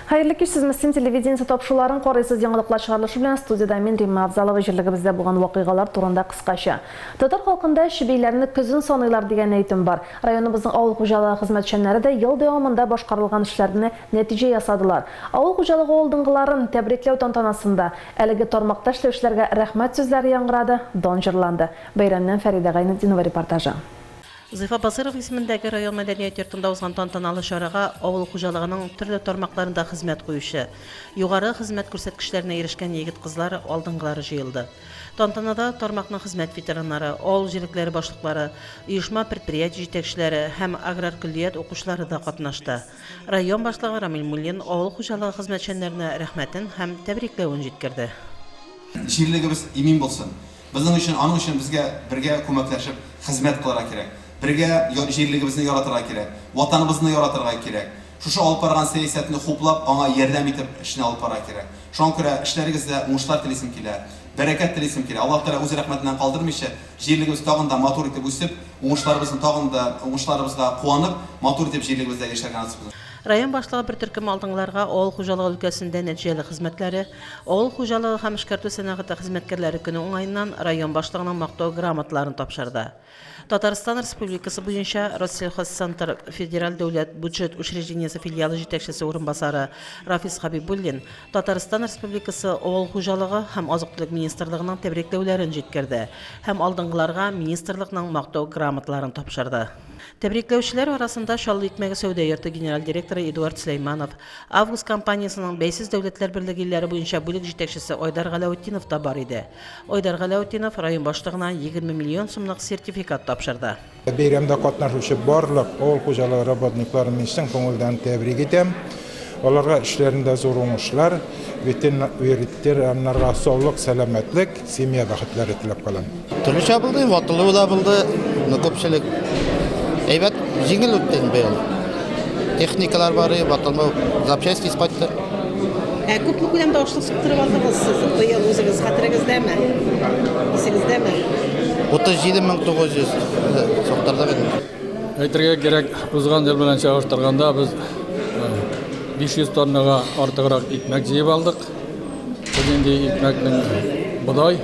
Хәерле кич, сез Мөслим телевидениесе тапшыруларын карыйсыз. Яңалыклар чыгарылышы белән студиядә мин Римма Авзалова җирлегебездә булган вакыйгалар турында кыскача. Татар халкында чебиләрне көзен саныйлар дигән әйтем бар. Районыбызның авыл хуҗалыгы хезмәтчәннәре дә ел дәвамында башкарылган эшләрне нәтиҗә ясадылар. Авыл хуҗалыгы алдынгыларын тәбрикләү тантанасында әлеге тармакта эшләүчеләргә рәхмәт сүзләре яңгырады, дан җырланды. Бәйрәмнән Фәридә Гайнетдинова репортажы. Зифа Басыйров исемендәге район мәдәният йортында узган тантаналы чарага авыл хуҗалыгының төрле тармакларында хезмәт куючы, югары хезмәт күрсәткечләренә ирешкән егет-кызлар, алдынгылары җыелды. Тантанада тармакның хезмәт ветераннары, авыл җирлекләре башлыклары, оешма-предприятие җитәкчеләре һәм аграр көллият укучылары да катнашты. Район башлыгы Рамил Муллин авыл хуҗалыгы хезмәтчәннәренә рәхмәтен һәм тәбрикләвен җиткерде. Җирлегебез имин булсын, Безнең өчен, аның өчен безгә бергә күмәкләшеп хезмәт кылырга кирәк. Бергә җирлегебезне яратырга кирәк, Ватаныбызны яратырга кирәк. Шушы алып барган сәясәтне хуплап, аңа ярдәм итеп эшне алып барырга кирәк. Шуңа күрә эшләрегездә уңышлар телисем килә, бәрәкәт телисем килә. Аллаһ Тәгалә үз рәхмәтеннән калдырмыйча, җирлегебез тагын да матур итеп үсеп, уңышларыбызны тагын да уңышларыбызга куанып, матур итеп җирлегебездә яшәргә насыйп кылсын. Район башлыгы бер төркем алдынгыларга авыл хуҗалыгы өлкәсендә нәтиҗәле хезмәтләре, Авыл хуҗалыгы һәм эшкәртү сәнәгате хезмәткәрләре көне уңаеннан район башлыгының Мактау грамоталарын тапшырды. Татарстан Республикасы буенча Россельхозцентр федераль дәүләт бюджет учреждениесе филиалы җитәкчесе урынбасары Рафис Хәбибуллин Татарстан Республикасы Авыл хуҗалыгы һәм азык-төлек министрлыгының тәбрикләүләрен җиткерде һәм алдынгыларга министрлыкның Мактау грамоталарын тапшырды. Тәбрикләүчеләр арасында Чаллы икмәге сәүдә йорты генераль директоры Эдуард Сөләйманов, Август компаниясенең Бәйсез Дәүләтләр Берлеге илләре буенча бүлек җитәкчесе Айдар Галәүтдинов та бар иде. Айдар Галәүтдинов район башлыгына 20 миллион сумлык сертификат тапшырды. Бәйрәмдә катнашучы барлык авыл хуҗалыгы работникларын мин чын күңелдән тәбрик итәм. Аларга эшләрендә зур уңышлар, ветераннарга саулык, сәламәтлек, семья бәхетләре теләп калам. Төрлечә булды, ватылуы да булды, но күпчелек әйбәт, җиңел үтте инде быел. Техникалар бар, ватылмау, запчасть кайтты. Ә күпме күләмдә ашлык суктырып алдыгыз сез быел үзегез хәтерегездәме? Исегездәме? 37900 суктырдык инде. Әйтергә кирәк, узган ел белән чагыштырганда без 500 тоннага артыграк икмәк җыеп алдык. Без инде икмәкнең бодай,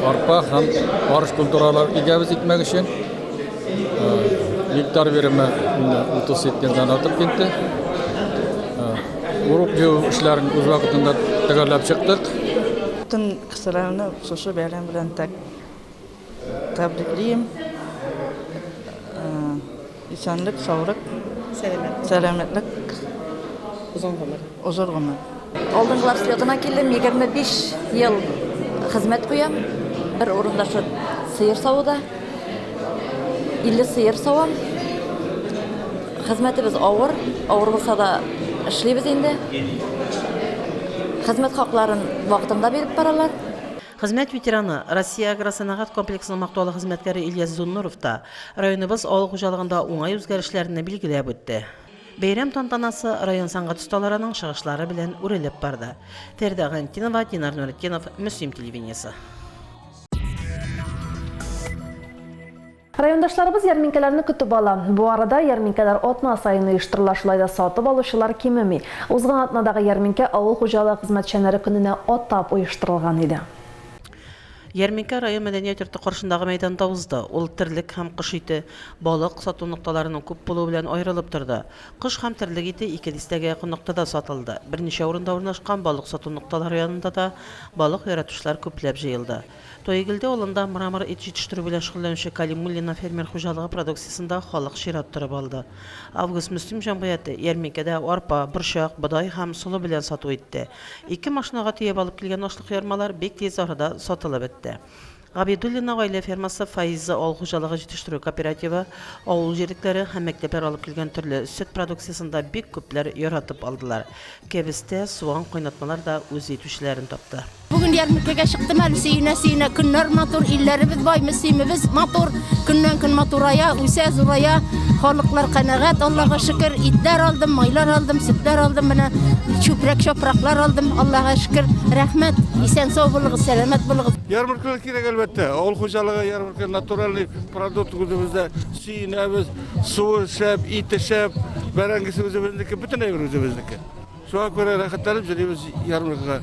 арпа һәм арыш культуралар игәбез икмәк өчен. Гектар биреме инде 30 центнердан артып китте. Урып җыю эшләрен үз вакытында төгәлләп чыктык. Бөтен кешеләрне шушы бәйрәм белән тәбриклим. Исәнлек, саулык, сәламәтлек, озын гомер. Озын гомер. Алдынгылар слетына килдем, 25 ел хезмәт куям. Бер урында шул сыер савуда. 50 сыер савам. Хезмәтебез авыр, авыр булса да эшлибез инде. Хезмәт хакларын вакытында биреп баралар. Хезмәт ветераны, Россия агросәнәгать комплексының мактаулы хезмәткәре Ильяс Зуннуров та районыбыз авыл хуҗалыгында уңай үзгәрешләрне билгеләп үтте. Бәйрәм тантанасы район сәнгать осталарының чыгышлары белән үрелеп барды. Фәридә Гайнетдинова, Динар Нуретдинов, Мөслим телевидениесе. Райондашларыбыз ярминкәләрне көтеп ала. Бу арада ярминкәләр атна саен оештырыла, шулай да сатып алучылар кимеми. Узган атнадагы ярминкә авыл хуҗалыгы хезмәтчәннәре көненә атап оештырылган иде. Ярминкә район мәдәният йорты каршындагы мәйданда узды. Ул терлек һәм кош ите, балык сату нокталарының күп булуы белән аерылып торды. Кош һәм терлек ите ике дистәгә якын ноктада сатылды. Берничә урында урнашкан балык сату нокталары янында да балык яратучылар күпләп җыелды. Тойгелде авылында мрамор ит җитештерү белән шөгыльләнүче Калимуллина фермер хуҗалыгы продукциясен дә халык чират торып алды. Август-Мөслим җәмгыяте ярминкәдә арпа, борчак, бодай һәм солы белән сату итте. Ике машинага төяп алып килгән ашлык ярмалар бик тиз арада сатылып бетте. Габидуллина гаилә фермасы, Фаиза авыл хуҗалыгы җитештерү кооперативы, авыл җирлекләре һәм мәктәпләр алып килгән төрле сөт продукциясен дә бик күпләр яратып алдылар. Кәбестә, суган кайнатмалар да үз итүчеләрен тапты. Бүген ярминкәгә чыктым әле сөенә-сөенә. Көннәр матур, илләребез бай, Мөслимебез матур. Көннән-көн матурая, үсә, зурая. Халыклар канәгать, Аллага шөкер. Итләр алдым, майлар алдым, сөтләр алдым, менә чүпрәк-чапраклар алдым, Аллага шөкер. Рәхмәт, исән-сау булыгыз, сәламәт булыгыз. Ярмаркалар кирәк, әлбәттә. Авыл хуҗалыгы ярмарка, натуральный продукт үзебездә сөенәбез. Суы шәп, ите шәп, бәрәңгесе үзебезнеке, бөтен әйбер үзебезнеке. Шуңа күрә рәхәтләнеп йөрибез ярмаркага.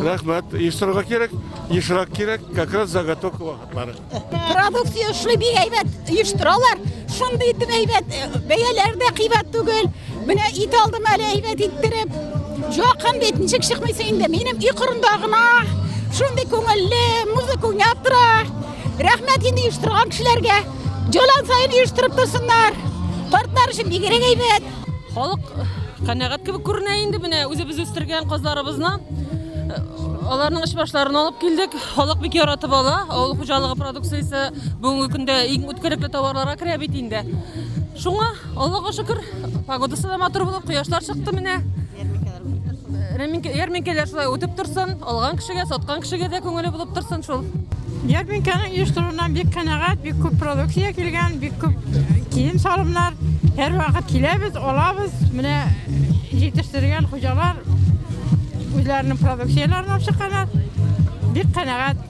Рәхмәт, оештырырга кирәк, ешрак кирәк, как раз заготовка вакытлары. Продукция шулай бик әйбәт оештыралар. Шундый итеп әйбәт, э, бәяләр дә кыйбат түгел. Менә ит алдым әле әйбәт иттереп. Якын бит, ничек чыкмыйсың инде? Минем өй кырында гына. Шундый күңелле, музыка уйнап тора. Рәхмәт инде оештырган кешеләргә. Җолан саен оештырып торсыннар. Картлар өчен бигрәк әйбәт. Халык канәгать кебек күренә инде менә үзебез үстергән казларыбызны. Э, аларның эш башларын алып килдек. Халык бик яратып ала. Авыл хуҗалыгы продукциясе бүгенге көндә иң үткәрлекле товарларга керә бит инде. Шуңа Аллага шөкер, погодасы да матур булып, кояшлар чыкты менә. Ярминкәләр шулай үтеп торсын, алган кешегә, саткан кешегә дә күңеле булып торсын шул. Ярминкәнең оештыруыннан бик канәгать, бик күп продукция килгән, бик күп кием-салымнар. Һәрвакыт киләбез, алабыз. Менә җитештергән хуҗалар үзләренең продукцияләрен алып чыкканнар. Бик канәгать.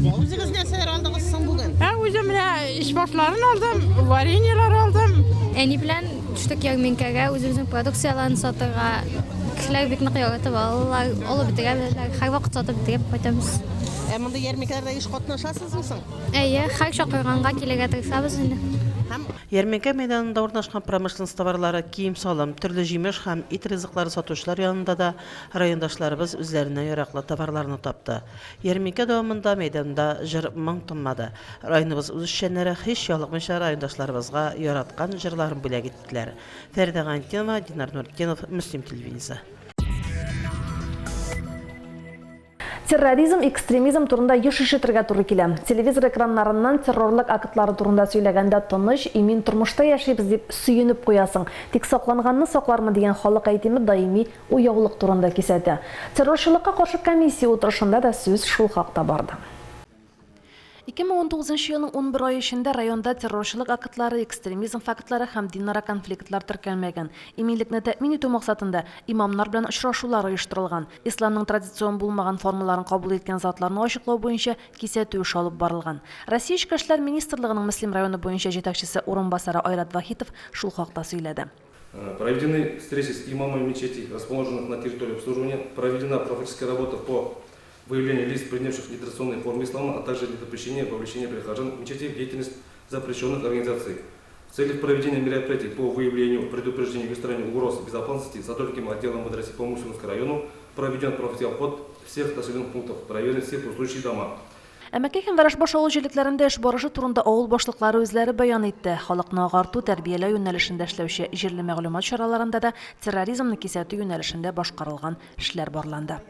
Үзегез нәрсәләр алдыгыз соң бүген? Ә үзем менә ичбашларын алдым, вареньелар алдым. Әни белән төштек ярминкәгә, үзебезнең продукцияләрне сатырга. Кешеләр бик нык яратып алалар, алып бетерәбез, һәрвакыт сатып бетереп кайтабыз. Ә мондый ярминкәләрдә еш катнашасызмы соң? Әйе, һәр чакырганга килергә тырышабыз инде. Һәм Ярминкә мәйданында урнашкан промышленность товарлары, кием-салым, төрле җимеш һәм ит ризыклары сатучылар янында да райондашларыбыз үзләренә яраклы товарларны тапты. Ярминкә дәвамында мәйданда җыр-моң тынмады. Районыбыз үзешчәннәре һич ялыкмыйча райондашларыбызга яраткан җырларын бүләк иттеләр. Фәридә Гайнетдинова, Динар Нуретдинов, Мөслим телевидениесе. Терроризм, экстремизм турында еш ишетергә туры килә. Телевизор экраннарыннан террорлык актлары турында сөйләгәндә тыныч, имин тормышта яшибез дип сөенеп куясың. Тик сакланганны саклармы дигән халык әйтеме даими Уяулык турында кисәтә. Террорчылыкка каршы комиссия утырышында да сүз шул хакта барды. 2019 нчы елның 11 ае эчендә районда террорчылык актлары, экстремизм фактлары һәм динара конфликтлар теркәлмәгән. Иминлекне тәэмин итү максатында имамнар белән очрашулар оештырылган. Исламның традицион булмаган формаларын кабул иткән затларны ачыклау буенча кисәтү эше алып барылган. Россия Эчке эшләр министрлыгының Мөслим районы буенча җитәкчесе урынбасары Айрат Вахитов шул хакта сөйләде. Проведены встречи с имамами мечетей, расположенных на территории обслуживания. Проведена профилактическая работа по выявлению лиц, принявших нетрадиционные формы ислама, а также недопущение вовлечения прихожан мечетей в деятельность запрещенных организаций. В целях проведения мероприятий по выявлению, предупреждению и устранению угроз безопасности сотрудниками отдела МВД России по Мусульманскому району проведен профилактический обход всех населенных пунктов, проверены все пустующие дома. Әмәкәй һәм Вәрәшбаш авыл җирлекләрендә эш барышы турында авыл башлыклары үзләре бәян итте. Халыкны агарту, тәрбияләү юнәлешендә эшләүче җирле мәгълүмат чараларында да терроризмны кисәтү юнәлешендә башкарылган эшләр барланды.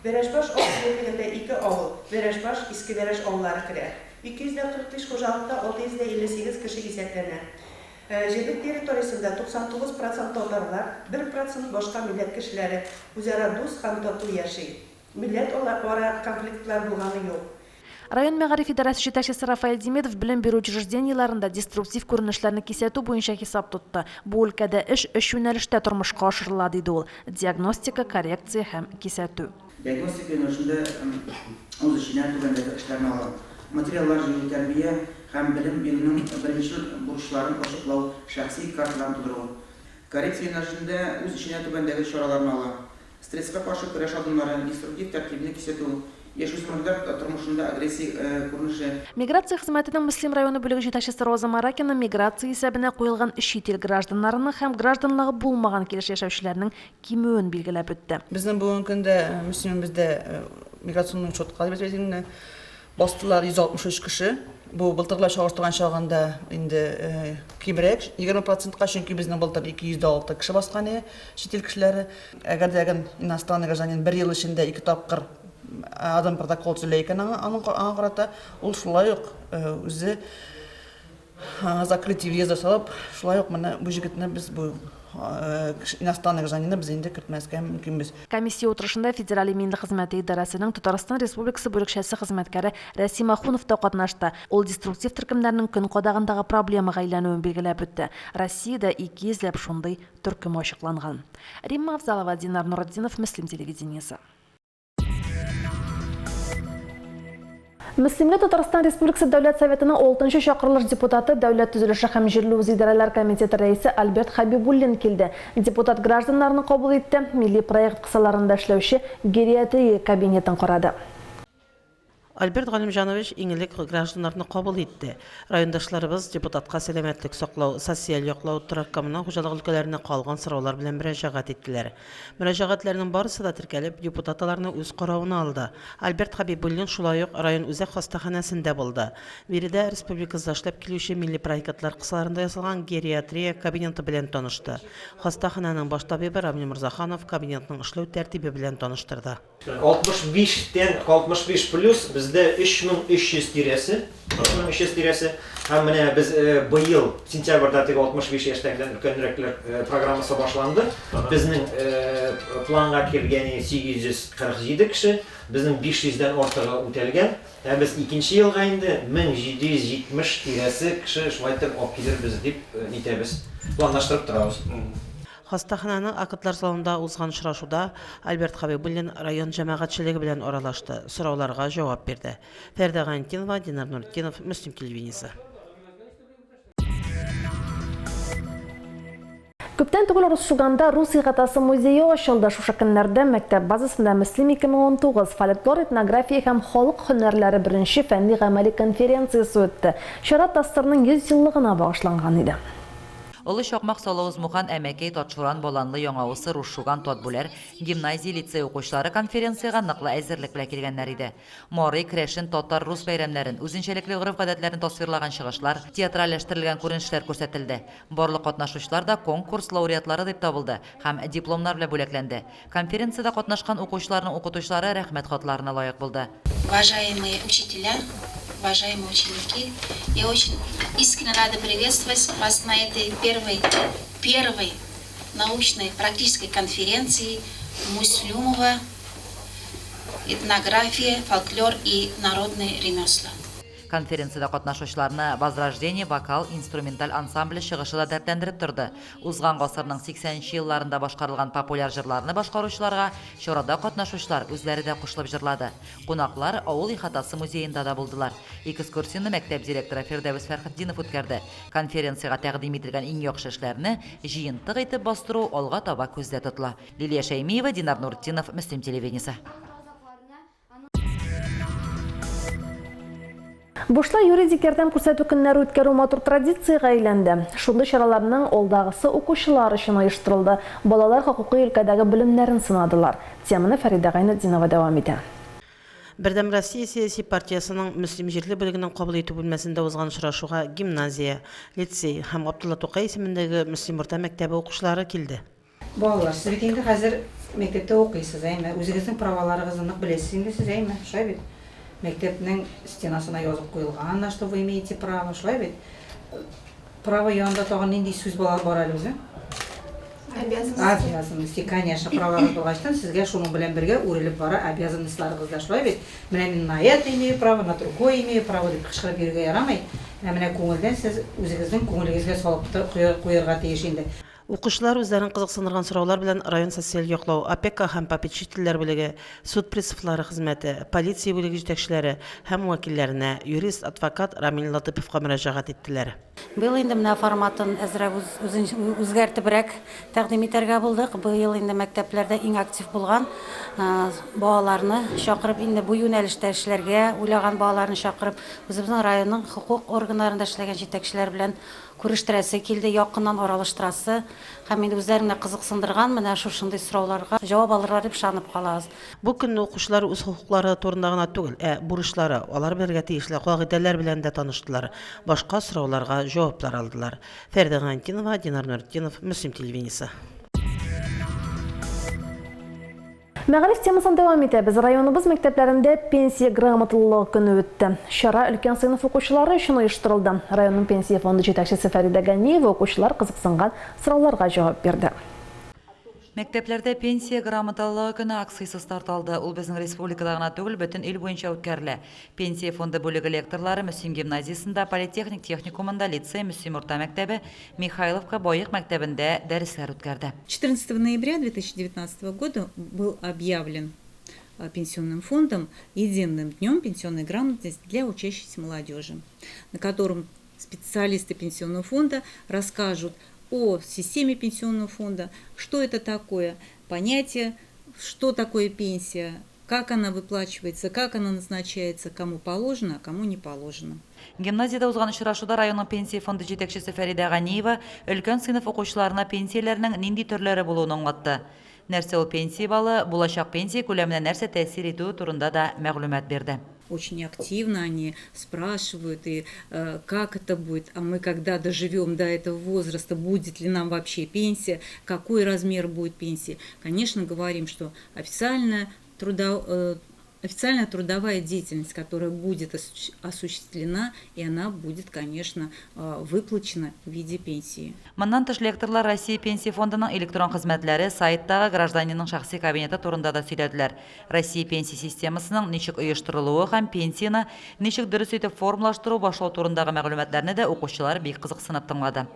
Вәрәшбаш авыл җирлегендә ике авыл, Вәрәшбаш, Иске Вәрәш авыллары керә. 245 хуҗалыкта 658 кеше исәпләнә. Җирлек территориясендә 99 процент татарлар, бер процент башка милләт кешеләре үзара дус һәм тату яши. Милләт ара конфликтлар булганы юк. Район мәгариф идарәсе җитәкчесе Рафаэль Димедов белем бирү учреждениеләрендә деструктив күренешләрне кисәтү буенча хисап тотты. Бу өлкәдә эш өч юнәлештә тормышка ашырыла, диде ул, диагностика, коррекция һәм кисәтү. Диагностика юнәлешендә үз эченә түбәндәге эшләрне ала, материаллар җыю, тәрбия һәм белем бирүнең беренчел бурычларын ачыклау, шәхси карталарын тудыру. Коррекция юнәлешендә үз эченә түбәндәге чараларны ала, Стресска каршы көрәш адымнары, деструктив тәртибне кисәтү, яшүсмерләр тормышында агрессия күренеше. Миграция хезмәтенең Мөслим районы бүлеге җитәкчесе Роза Маракина миграция исәбенә куелган чит ил гражданнарының һәм гражданлыгы булмаган килеш яшәүчеләрнең кимүен билгеләп үтте. Безнең бүгенге көндә Мөслимебездә миграционный учетка дип әйтәбез инде, Бастылар 163 кеше. Бу былтыр белән чагыштырган чагында инде кимрәк, 20 процентка, чөнки безнең былтыр 206 кеше баскан иде, чит ил кешеләре. Әгәр дә әгәр иностранный гражданин бер ел эчендә ике тапкыр адым протокол төзелә икән аңа, аның аңа карата, ул шулай ук үзе Аңа закрытие въезда салып, шулай ук менә бу җегетне без бу иностранный гражданинны без инде кертмәскә мөмкинбез. Комиссия утырышында Федераль иминлек хезмәте идарәсенең Татарстан Республикасы бүлекчәсе хезмәткәре Рәсим Ахунов та катнашты. Ул деструктив төркемнәрнең көн кадагындагы проблемага әйләнүен билгеләп үтте. Россиядә 200 ләп шундый төркем ачыкланган. Римма Авзалова, Динар Нуретдинов, Мөслим телевидениесе. Мөслимгә Татарстан Республикасы Дәүләт Советының алтынчы чакырылыш депутаты, Дәүләт төзелеше һәм җирле үзидарәләр комитеты рәисе Альберт Хәбибуллин килде. Депутат гражданнарны кабул итте, милли проект кысаларында эшләүче гериатрия кабинетын карады. Альберт Галимҗанович иң элек гражданнарны кабул итте. Райондашларыбыз депутатка сәламәтлек саклау, социаль яклау, торак-коммуналь хуҗалык өлкәләренә калган сораулар белән мөрәҗәгать иттеләр. Мөрәҗәгатьләрнең барысы да теркәлеп, депутат аларны үз каравына алды. Альберт Хәбибуллин шулай ук район үзәк хастаханәсендә булды. Биредә республикабызда эшләп килүче милли проектлар кысаларында ясалган гериатрия кабинеты белән танышты. Хастаханәнең баш табибы Рамил Морзаханов кабинетның эшләү тәртибе белән таныштырды. 65 тән 65 плюс бездә 3300 тирәсе, 3300 тирәсе. Һәм менә без быел сентябрьдә теге 65 яшьтән өлкәнрәкләр программасы башланды. Безнең планга кергән 847 кеше, безнең 500 дән артыгы үтәлгән. Ә без икенче елга инде 1770 тирәсе кеше шулай итеп алып килербез дип нитәбез, планлаштырып торабыз. Хастаханәнең актлар залында узган очрашуда Альберт Хәбибуллин район җәмәгатьчелеге белән аралашты, сорауларга җавап бирде. Фәридә Гайнетдинова, Динар Нуретдинов, Мөслим телевидениесе. Күптән түгел Русшуганда рус ихатасы музее ачылды. Шушы көннәрдә мәктәп базасында Мөслим 2019, фольклор, этнография һәм халык һөнәрләре беренче фәнни-гамәли конференциясе үтте. Чара ТАССРның 100 еллыгына багышланган иде. Олы Чакмак, Салавыз, Мухан, Әмәкәй, Татшуран, Баланлы, Яңа Усы, Русшуган, Татбүләр, гимназия, лицей укучылары конференциягә ныклы әзерлек белән килгәннәр иде. Мари, керәшен, татар, рус бәйрәмнәрен, үзенчәлекле гореф-гадәтләрне тасвирлаган чыгышлар, театральләштерелгән күренешләр күрсәтелде. Барлык катнашучылар да конкурс лауреатлары дип табылды һәм дипломнар белән бүләкләнде. Конференциядә катнашкан укучыларның укытучылары рәхмәт хатларына лаек булды. Уважаемые учителя, уважаемые ученики, я очень искренне рада приветствовать вас на этой первой, первой научной практической конференции Муслюмова «Этнография, фольклор и народные ремесла». Конференциядә катнашучыларны Возрождение вокал-инструменталь ансамбле чыгышы да дәртләндереп торды. Узган гасырның 80 нче елларында башкарылган популяр җырларны башкаручыларга чарада катнашучылар үзләре дә кушылып җырлады. Кунаклар авыл ихатасы музеенда да булдылар. Экскурсияне мәктәп директоры Фирдәвес Фәрхетдинов үткәрде. Конференциягә тәкъдим ителгән иң яхшы эшләрне җыентык итеп бастыру алга таба күздә тотыла. Лилия Шәймиева, Динар Нуртдинов, Мөслим телевидениесе. Бушлай юридик ярдәм күрсәтү көннәре үткәрү матур традициягә әйләнде. Шундый чараларның алдагысы укучылар өчен оештырылды. Балалар хокукый өлкәдәге белемнәрен сынадылар. Теманы Фәридә Гайнетдинова дәвам итә. Бердәм Россия сәяси партиясенең Мөслим җирле бүлегенең кабул итү бүлмәсендә узган очрашуга гимназия, лицей һәм Габдулла Тукай исемендәге Мөслим урта мәктәбе укучылары килде. Балалар, сез бит инде хәзер мәктәптә укыйсыз, әйме? Үзегезнең праваларыгызны нык беләсез инде сез, әйме? Шулай бит? Мәктәпнең стенасына язып куелган, на что вы имеете право, шулай бит? Право янында тагын нинди сүз бала бар әле үзе? Обязанности. Обязанности, конечно, правагыз булгачтан сезгә шуның белән бергә үрелеп бара обязанностьларыгыз да, шулай бит? Менә мин на это имею право, на другое имею право дип кычкырып йөрергә ярамый. Ә менә күңелдән сез үзегезнең күңелегезгә салып куярга тиеш инде. Укучылар үзләрен кызыксындырган сораулар белән район социаль яклау, опека һәм попечительләр бүлеге, суд приставлары хезмәте, полиция бүлеге җитәкчеләре һәм вәкилләренә, юрист, адвокат Рамил Латыповка мөрәҗәгать иттеләр. Быел инде менә форматын әзрәк үзгәртебрәк тәкъдим итәргә булдык. Быел инде мәктәпләрдә иң актив булган балаларны чакырып, инде бу юнәлештә эшләргә уйлаган балаларны чакырып, үзебезнең районның хокук органнарында эшләгән җитәкчеләр белән Күрештерәсе килде, якыннан аралаштырасы һәм инде үзләрен дә кызыксындырган менә шушындый сорауларга җавап алырлар дип ышанып калабыз. Бу көнне укучылар үз хокуклары турында гына түгел, ә бурычлары, алар белергә тиешле кагыйдәләр белән дә таныштылар, башка сорауларга җаваплар алдылар. Фәридә Гайнетдинова, Динар Нуретдинов, Мөслим телевидениесе. Мәгариф темасын дәвам итәбез. Районыбыз мәктәпләрендә пенсия грамоталылыгы көне үтте. Чара өлкән сыйныф укучылары өчен оештырылды. Районның пенсия фонды җитәкчесе Фәридә Ганиева укучылар кызыксынган сорауларга җавап бирде. Мәктәпләрдә пенсия грамоталылыгы көне акциясе старт алды. Ул безнең республикада гына түгел, бөтен ил буенча үткәрелә. Пенсия фонды бүлеге лекторлары Мөслим гимназиясендә, политехник техникумында, лицей, Мөслим урта мәктәбе, Михайловка, Баек мәктәбендә дәресләр үткәрде. 14 ноября 2019 года был объявлен Пенсионным фондом единым днем пенсионной грамотности для учащейся молодежи, на котором специалисты Пенсионного фонда расскажут о системе Пенсионного фонда, что это такое, понятие, что такое пенсия, как она выплачивается, как она назначается, кому положено, а кому не положено. Гимназиядә узган очрашуда районның Пенсия фонды җитәкчесе Фәридә Ганиева өлкән сыйныф укучыларына пенсияләрнең нинди төрләре булуын аңлатты. Нәрсә ул пенсия баллы, булачак пенсия күләменә нәрсә тәэсир итүе турында да мәгълүмат бирде. Очень активно они спрашивают, и как это будет, а мы когда доживем до этого возраста, будет ли нам вообще пенсия, какой размер будет пенсии. Конечно, говорим, что официальная труда, официальная трудовая деятельность, которая будет осуществлена, и она будет, конечно, выплачена в виде пенсии. Моннан тыш, лекторлар Россия Пенсия фондының электрон хезмәтләре, сайттагы гражданинның шәхси кабинеты турында да сөйләделәр. Россия пенсия системасының ничек оештырылуы һәм пенсияне ничек дөрес итеп формалаштыру башлау турындагы мәгълүматларны да укучылар бик кызыксынып тыңлады.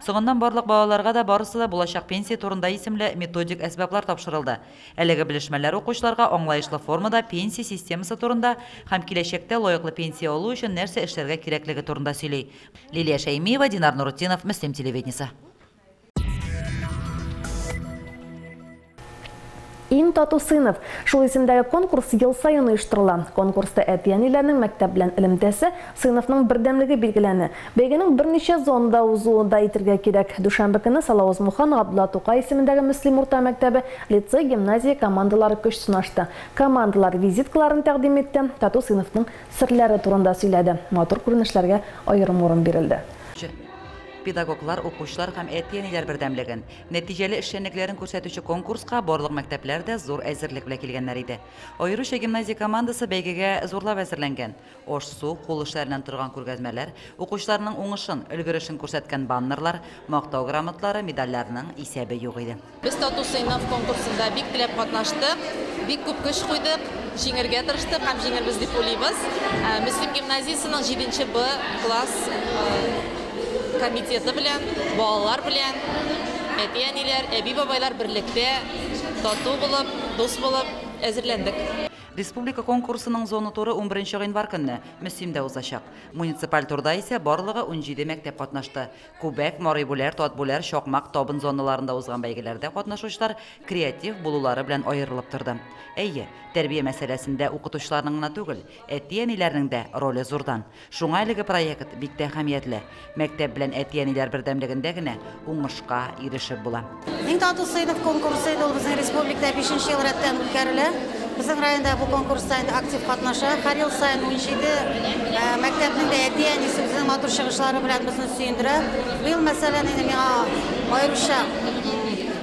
Соңыннан барлык балаларга да Барысы да булачак пенсия турында исемле методик әсбаплар тапшырылды. Әлеге белешмәләр укучыларга аңлаешлы формада пенсия системасы турында һәм киләчәктә лаеклы пенсия алу өчен нәрсә эшләргә кирәклеге турында сөйли. Лилия Шәймиева, Динар Нурутдинов, Мөслим телевидениесе. Иң тату сыйныф. Шул исемдәге конкурс ел саен оештырыла. Конкурста әти-әниләрнең мәктәп белән элемтәсе, сыйныфның бердәмлеге билгеләнә. Бәйгенең берничә зонада узуын да әйтергә кирәк. Дүшәмбе көнне Салавыз Мухан, Габдулла Тукай исемендәге Мөслим урта мәктәбе, лицей, гимназия командалары көч сынашты. Командалар визиткаларын тәкъдим итте, тату сыйныфның серләре турында сөйләде. Матур күренешләргә аерым урын бирелде. Педагоглар, укучылар һәм әти-әниләр бердәмлеген, нәтиҗәле эшчәнлекләрен күрсәтүче конкурска барлык мәктәпләр дә зур әзерлек белән килгәннәр иде. Аеруча гимназия командасы бәйгегә зурлап әзерләнгән. Аш-су, кул эшләреннән торган күргәзмәләр, укучыларның уңышын, өлгерешен күрсәткән баннерлар, мактау грамоталары, медальләрнең исәбе юк иде. Без Тату сыйныф конкурсында бик теләп катнаштык, бик күп көч куйдык, җиңергә тырыштык һәм җиңербез дип уйлыйбыз. Мөслим гимназиясенең җиденче Б класс комитеты белән, балалар белән, әти-әниләр, әби-бабайлар берлектә тату булып, дус булып әзерләндек. Республика конкурсының зона туры унберенче гыйнвар көнне Мөслимдә узачак. Муниципаль турда исә барлыгы унҗиде мәктәп катнашты. Күбәк, Марыйбүләр, Татбүләр, Чакмак, Табын зоналарында узган бәйгеләрдә катнашучылар креатив булулары белән аерылып торды. Әйе, тәрбия мәсьәләсендә укытучыларның гына түгел, әти-әниләрнең дә роле зурдан. Шуңа әлеге проект бик тә әһәмиятле. Мәктәп белән әти-әниләр бердәмлегендә генә уңышка ирешеп була. Иң тату сыйныф конкурсы инде ул безнең республикада бишенче ел рәттән үткәрелә. Безнең район да бу конкурста инде актив катнаша. Һәр ел саен 17 мәктәпнең дә әти-әнисе үзенең матур чыгышлары белән безне сөендерә. Быел, мәсәлән, инде миңа аеруча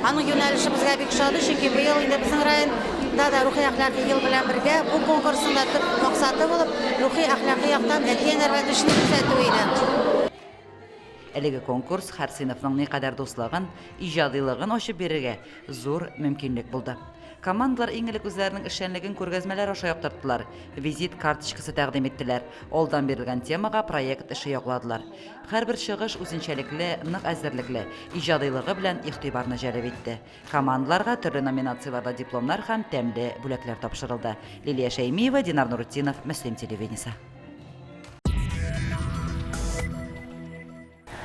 аның юнәлеше безгә бик ошады, чөнки быел инде безнең районда да рухи-әхлакый ел белән бергә бу конкурсның да төп максаты булып рухи-әхлакый яктан әти-әниләр белән эшне күрсәтү иде. Әлеге конкурс һәр сыйныфның никадәр дуслыгын, иҗадилыгын ачып бирергә зур мөмкинлек булды. Командалар иң элек үзләренең эшчәнлеген күргәзмәләр аша яктырттылар, визит карточкасы тәкъдим иттеләр, алдан бирелгән темага проект эше якладылар. Һәрбер чыгыш үзенчәлекле, нык әзерлекле, иҗадилыгы белән игътибарны җәлеп итте. Командаларга төрле номинацияләрдә дипломнар һәм тәмле бүләкләр тапшырылды. Лилия Шәймиева, Динар Нурутдинов, Мөслим телевидениесе.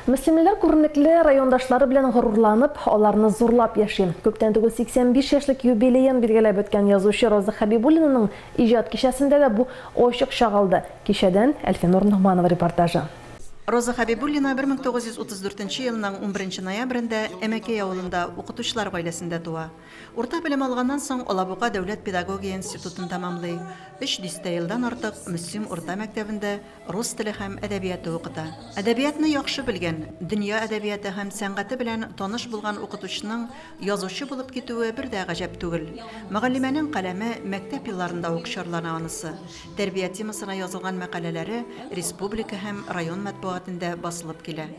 Мөслимлеләр күренекле райондашлары белән горурланып, аларны зурлап яши. Күптән түгел 85 яшьлек юбилеен билгеләп үткән язучы Роза Хәбибуллинаның иҗат кичәсендә дә бу ачык чагылды. Кичәдән Әлфинур Ногманова репортажы. Роза Хәбибуллина 1934 елның унберенче ноябрендә Әмәкәй авылында укытучылар гаиләсендә туа. Урта белем алганнан соң Алабуга дәүләт педагогия институтын тәмамлый. Өч дистә елдан артык Мөслим урта мәктәбендә рус теле һәм әдәбияты укыта. Әдәбиятны яхшы белгән, дөнья әдәбияты һәм сәнгате белән таныш булган укытучының язучы булып китүе бер дә гаҗәп түгел. Мөгаллимәнең каләме мәктәп елларында ук чарлана анысы. Тәрбия темасына язылган мәкаләләре республика һәм район матбугатында басылып килә.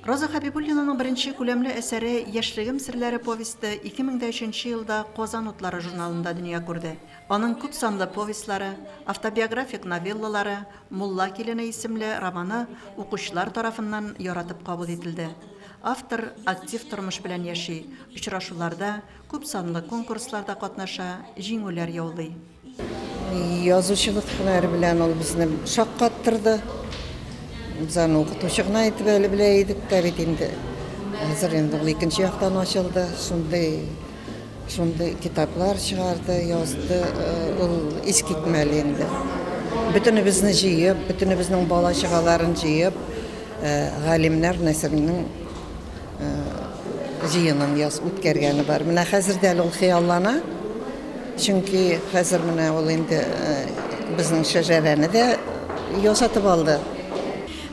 Роза Хәбибуллинаның беренче күләмле әсәре Яшьлегем серләре повесте 2003 нче елда Казан утлары журналында дөнья күрде. Аның күпсанлы повестьлары, автобиографик новеллалары, Мулла килене исемле романы укучылар тарафыннан яратып кабул ителде. Автор актив тормыш белән яши, очрашуларда, күпсанлы конкурсларда катнаша, җиңүләр яулый. Язучылык һөнәре белән ул безне шаккаттырды. Без аны укытучы гына итеп әле белә идек тә бит инде. Хәзер инде ул икенче яктан ачылды. Шундый шундый китаплар чыгарды, язды. Ул искитмәле инде. Бөтенебезне җыеп, бөтенебезнең бала-чагаларын җыеп, галимнәр нәселенең җыенын яз үткәргәне бар. Менә хәзер дә әле ул хыяллана. Чөнки хәзер менә ул инде безнең шәҗәрәне дә ясатып алды.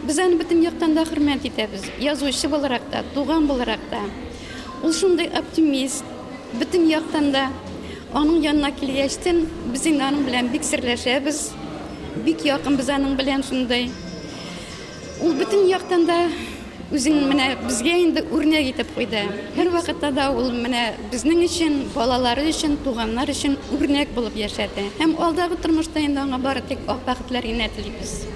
Без аны бөтен яктан да хөрмәт итәбез. Язучы буларак та, туган буларак та. Ул шундый оптимист, бөтен яктан да. Аның янына килгәчтен, без инде аның белән бик серләшәбез. Бик якын без аның белән шундый. Ул бөтен яктан да үзен менә безгә инде үрнәк итеп куйды. Һәрвакытта да ул менә безнең өчен, балалары өчен, туганнар өчен үрнәк булып яшәде. Һәм алдагы тормышта инде аңа бары тик ак бәхетләр генә телибез.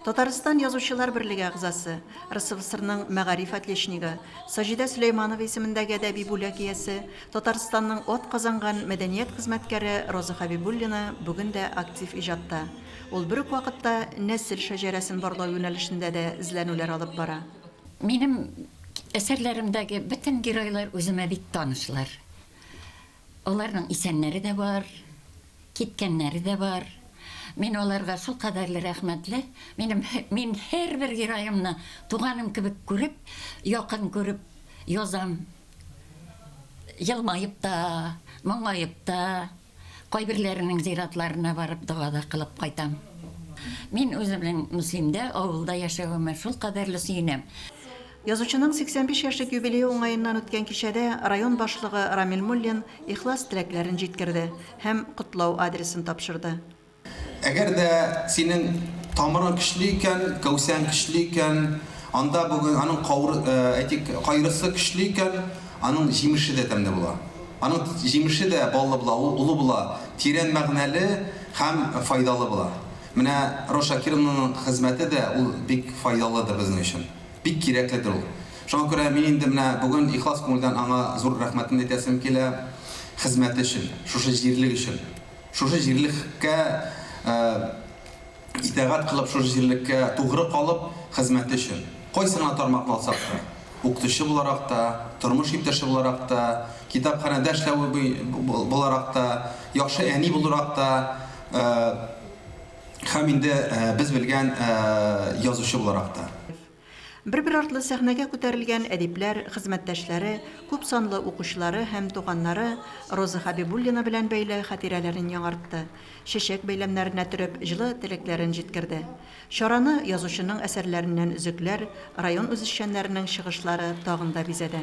Татарстан Язучылар берлеге әгъзасы, РСФСРның мәгариф отличнигы, Саҗидә Сөләйманова исемендәге әдәби бүләк иясе, Татарстанның атказанган мәдәният хезмәткәре Роза Хәбибуллина бүген дә актив иҗатта. Ул бер үк вакытта нәсел шәҗәрәсен барлау юнәлешендә дә эзләнүләр алып бара. Минем әсәрләремдәге бөтен геройлар үземә бик танышлар. Аларның исәннәре дә бар, киткәннәре дә бар. Мин аларга шулкадәрле рәхмәтле. Минем мин һәрбер героемны туганым кебек күреп, якын күреп язам. Елмаеп та, моңаеп та. Кайберләренең зиратларына барып дога да кылып кайтам. Мин үземнең Мөслимдә, авылда яшәвемә шулкадәрле сөенәм. Язучының 85 яшьлек юбилее уңаеннан үткән кичәдә район башлыгы Рамил Муллин ихлас теләкләрен җиткерде һәм котлау адресын тапшырды. Әгәр дә синең тамырың көчле икән, кәүсәң көчле икән, анда бүген аның каур, әйтик, кайрысы көчле икән, аның җимеше дә тәмле була. Аның җимеше дә баллы була, ул олы була, тирән мәгънәле һәм файдалы була. Менә Роза Шакировнаның хезмәте дә ул бик файдалыдыр безнең өчен. Бик кирәкледер ул. Шуңа күрә мин инде менә бүген ихлас күңелдән аңа зур рәхмәтемне әйтәсем килә хезмәте өчен, шушы җирлек өчен. Шушы җирлеккә итагать кылып, шушы җирлеккә тугры калып, хезмәте өчен. Кайсы гына тармакны алсак та, укытучы буларак та, тормыш иптәше буларак та, китапханәдә эшләве буларак та, яхшы әни буларак та һәм инде без белгән язучы буларак та. Бер-бер артлы сәхнәгә күтәрелгән әдипләр, хезмәттәшләре, күпсанлы укучылары һәм туганнары Роза Хәбибуллина белән бәйле хатирәләрен яңартты, чәчәк бәйләмнәренә төреп җылы теләкләрен җиткерде. Чараны язучының әсәрләреннән өзекләр, район үзешчәннәренең чыгышлары тагын да бизәде.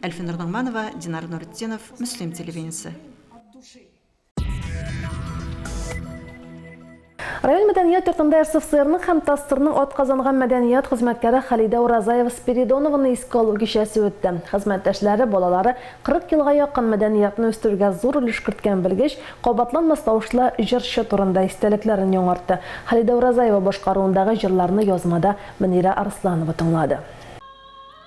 Әлфинур Ногманова, Динар Нуретдинов, Мөслим телевидениесе. Район мәдәният йортында РСФСРның һәм ТАССРның атказанган мәдәният хезмәткәре Халидә Уразаева Спиридонованы искә алу кичәсе үтте. Хезмәттәшләре, балалары 40 елга якын мәдәниятне үстерүгә зур өлеш керткән белгеч, кабатланмас тавышлы җырчы турында истәлекләрен яңартты. Халидә Уразаева башкаруындагы җырларны язмада Мөнирә Арсланова тыңлады.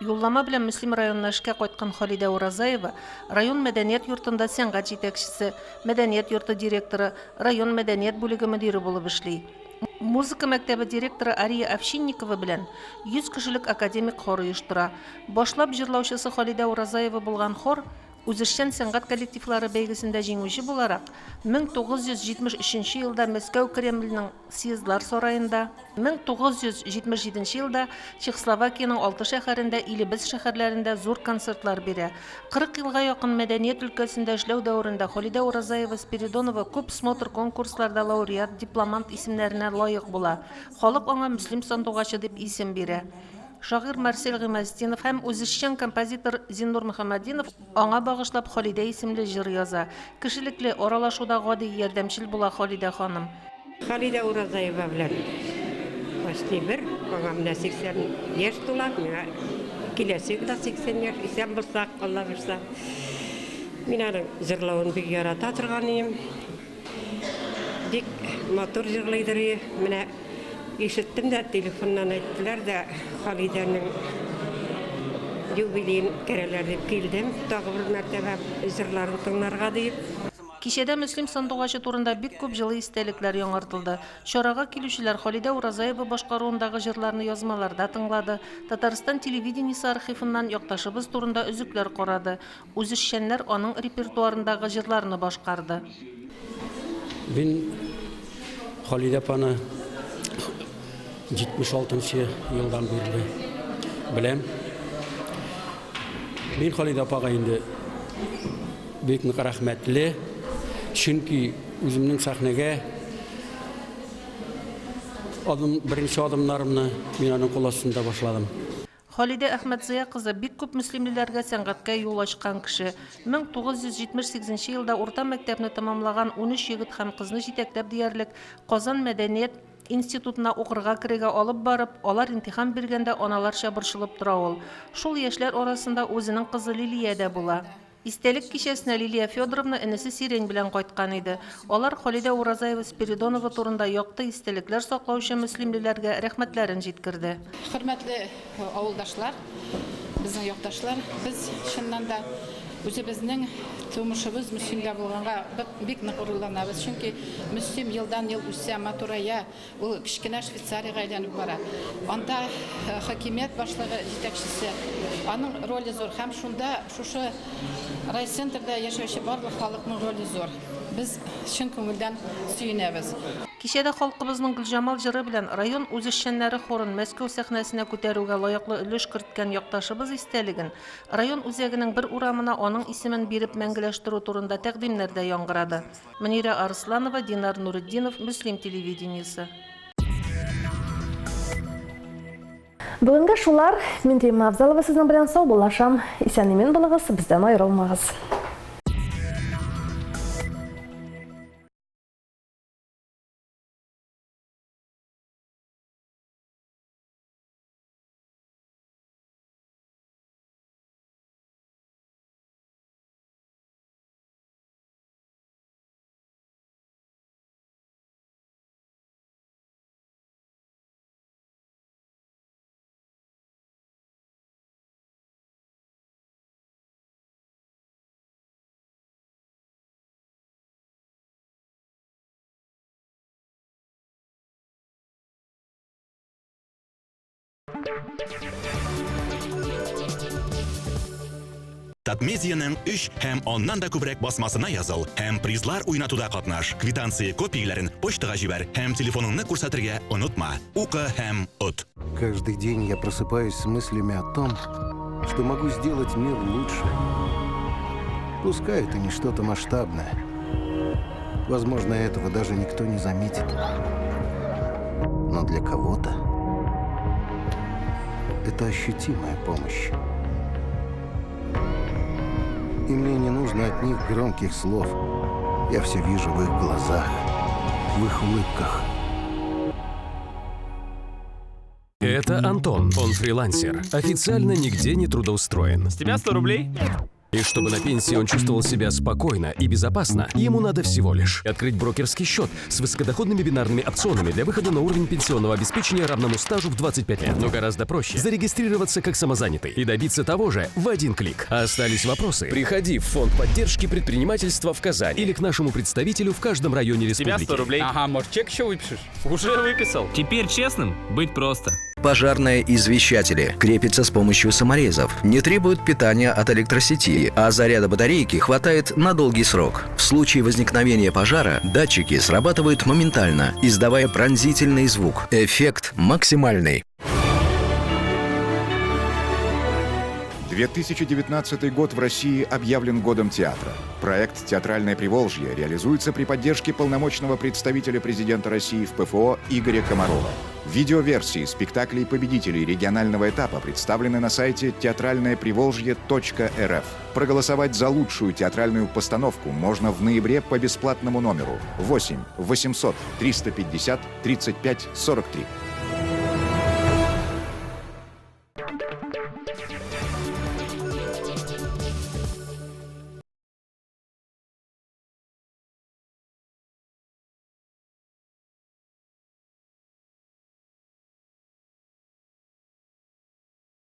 Юллама белән Мөслим районына эшкә кайткан Халидә Уразаева район мәдәният йортында сәнгать җитәкчесе, мәдәният йорты директоры, район мәдәният бүлеге мөдире булып эшли. Музыка мәктәбе директоры Ария Овчинникова белән 100 кешелек академик хор оештыра. Башлап җырлаучысы Халидә Уразаева булган хор үзешчән сәнгать коллективлары бәйгесендә җиңүче буларак, 1973 елда Мәскәү Кремленең Съездлар сараенда, 1977 елда Чехословакиянең алты шәһәрендә, илебез шәһәрләрендә зур концертлар бирә. 40 елга якын мәдәният өлкәсендә эшләү дәверендә Халидә Уразаева-Спиридонова күп смотр-конкурсларда лауреат, дипломант исемнәренә лаек була. Халык аңа Мөслим сандугачы дип исем бирә. Шагыйрь Марсель Гыймазетдинов һәм үзешчән композитор Зиннур Мөхәммәтдинов аңа багышлап Халидә исемле җыр яза. Кешелекле, аралашуда гади, ярдәмчел була Халидә ханым. Халидә Уразаева белән почти бер, аңа менә 80 яшь тула, миңа киләсе елда 80 яшь, исән булсак, Алла бирса. Мин аның җырлавын бик ярата торган идем. Бик матур җырлыйдыр и. Менә ишеттем дә, телефоннан әйттеләр дә, Халидәнең юбилеен үткәрәләр дип килдем. Тагы бер мәртәбә җырларын тыңларга диеп. Кичәдә Мөслим сандугачы турында бик күп җылы истәлекләр яңартылды. Чарага килүчеләр Халидә Уразаева башкаруындагы җырларны язмаларда тыңлады, Татарстан телевидениесе архивыннан якташыбыз турында өзекләр карады, үзешчәннәр аның репертуарындагы җырларны башкарды. Мин Халидә апаны 76 нчы елдан бирле беләм. Мин Халидә апага инде бик нык рәхмәтле, чөнки үземнең сәхнәгә адым, беренче адымнарымны мин аның кул астында башладым. Халидә Әхмәтзыя кызы бик күп мөслимлеләргә сәнгатькә юл ачкан кеше. 1978 нче елда урта мәктәпне тәмамлаган 13 егет һәм кызны җитәкләп диярлек Казан мәдәният институтына укырга керергә алып барып, алар имтихан биргәндә аналарча борчылып тора ул. Шул яшьләр арасында үзенең кызы Лилия дә була. Истәлек кичәсенә Лилия Федоровна энесе Сирень белән кайткан иде. Алар Халидә Уразаева-Спиридонова турында якты истәлекләр саклаучы мөслимлеләргә рәхмәтләрен җиткерде. Хөрмәтле авылдашлар, безнең якташлар, без чыннан да үзебезнең тумышыбыз Мөслимдә булганга бик нык горурланабыз. Чөнки Мөслим елдан-ел үсә, матурая, Ул кечкенә Швейцариягә әйләнеп бара. Анда хакимият башлыгы, җитәкчесе, аның роле зур. Һәм шунда шушы райцентрда яшәүче барлык халыкның роле зур. Без чын күңелдән сөенәбез. Кичәдә халкыбызның Гөлҗамал җыры белән район үзешчәннәре хорын Мәскәү сәхнәсенә күтәрүгә лаеклы өлеш керткән якташыбыз истәлеген район үзәгенең бер урамына аның исемен биреп мәңгеләштерү турында тәкъдимнәр дә яңгырады. Мөнирә Арсланова, Динар Нуретдинов, Мөслим телевидениесе. Бүгенгә шулар. Мин Римма Авзалова сезнең белән саубуллашам. Исән-имин булыгыз, бездән аерылмагыз. Татмедианың өч һәм аннан да күбрәк басмасына языл һәм призлар уйнатуда катнаш. Квитанция копияләрен почтага җибәр һәм телефоныңны күрсәтергә онытма. Укы һәм от. Каждый день я просыпаюсь с мыслями о том, что могу сделать мир лучше. Пускай это не что-то масштабное. Возможно, этого даже никто не заметит. Но для кого-то это ощутимая помощь. И мне не нужно от них громких слов. Я все вижу в их глазах, в их улыбках. Это Антон. Он фрилансер. Официально нигде не трудоустроен. С тебя 100 рублей? И чтобы на пенсии он чувствовал себя спокойно и безопасно, ему надо всего лишь открыть брокерский счет с высокодоходными бинарными опционами для выхода на уровень пенсионного обеспечения, равному стажу в 25 лет. Но гораздо проще зарегистрироваться как самозанятый и добиться того же в один клик. А остались вопросы? Приходи в Фонд поддержки предпринимательства в Казань или к нашему представителю в каждом районе республики. С тебя 100 рублей. Ага, может, чек еще выпишешь? Уже выписал. Теперь честным быть просто. Пожарные извещатели крепятся с помощью саморезов, не требуют питания от электросети, а заряда батарейки хватает на долгий срок. В случае возникновения пожара датчики срабатывают моментально, издавая пронзительный звук. Эффект максимальный. 2019 год в России объявлен годом театра. Проект «Театральное Приволжье» реализуется при поддержке полномочного представителя президента России в ПФО Игоря Комарова. Видеоверсии спектаклей победителей регионального этапа представлены на сайте театральноеприволжье.рф. Проголосовать за лучшую театральную постановку можно в ноябре по бесплатному номеру 8 800 350 35 43.